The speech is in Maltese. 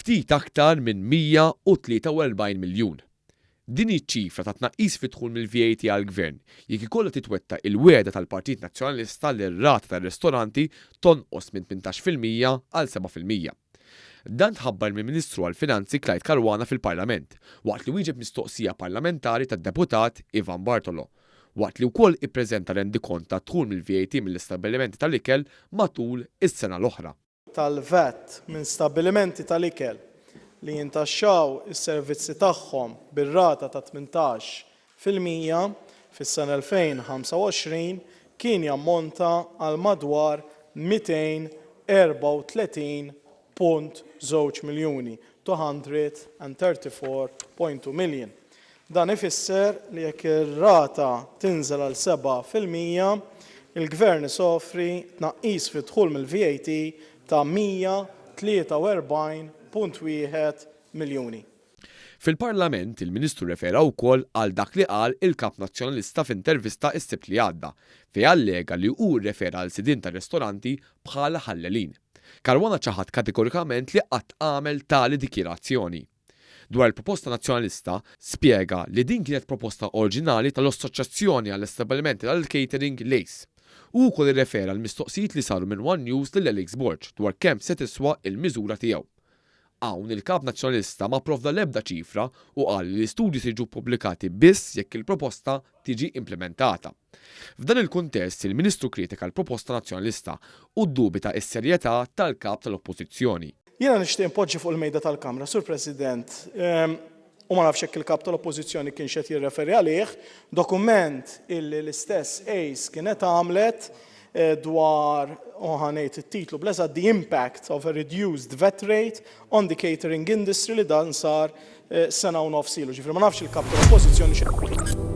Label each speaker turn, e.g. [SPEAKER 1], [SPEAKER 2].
[SPEAKER 1] Ftit aktar minn 143 miljun. Din hi ċ-ċifra ta' tnaqqis fid-dħul mill-VAT għall-Gvern jekk ikollha titwettaq il-wegħda tal-Partit Nazzjonalista li r-rata tar-ristoranti tonqos minn 18% għal 7%. Dan tħabbar mill-Ministru għall-Finanzi Clyde Caruana fil-Parlament waqt li wieġeb mistoqsija parlamentari tad-Deputat Ivan Bartolo waqt li wkoll ippreżenta rendikont tad-dħul mill-VAT mill-istabbilimenti tal-ikel matul is-sena l-oħra.
[SPEAKER 2] tal-VAT minn stabbilimenti tal-ikel li jintaxxaw is-servizzi tagħhom bir-rata ta' 18% fis-sena 2025 kien jammonta għal madwar 234.2 miljuni, 234.2 million. Dan ifisser li jekk ir-rata tinżel għal 7%, il-Gvern isofri tnaqqis fid-dħul mill-VAT ta' 143.1 miljuni.
[SPEAKER 1] Fil-Parlament, il-Ministru rrefera wkoll għal dak li qal il-Kap Nazzjonalista f'intervista s-Sibt li għadda, fejn allega li hu rrefera għal sidien ta' ristoranti bħala ħallelin. Caruana ċaħad kategorikament li qatt għamel tali dikjarazzjoni. Dwar il-proposta Nazzjonalista, spjega li din kienet proposta orġinali tal-Assoċjazzjoni għall-Istabbilimenti tal-Catering, l-ACE. Hu wkoll irrefera għall-mistoqsijiet li saru minn one News lil Alex Borg dwar kemm se tiswa l-miżura tiegħu. Hawn il-Kap Nazzjonalista ma pprovda l-ebda ċifra u qal li l-istudji se jiġu ppubblikati biss jekk il-proposta tiġi implimentata. F'dan il-kuntest, il-Ministru kkritika l-proposta Nazzjonalista u ddubita s-serjetà tal-Kap tal-Oppożizzjoni.
[SPEAKER 2] Jiena nixtieq inpoġġi fuq il-Mejda tal-Kamra, Sur President, u ma nafx jekk il-Kap tal-Oppożizzjoni kienx qed jirreferi għalih, dokument illi l-istess ACE kienet għamlet dwar, u ħa ngħid it-titlu bl-eżatt, The Impact of a Reduced VAT Rate on the Catering Industry li dan sar sena u nofs ilu. Ġifieri ma nafx il-Kap tal-Oppożizzjoni x'qed.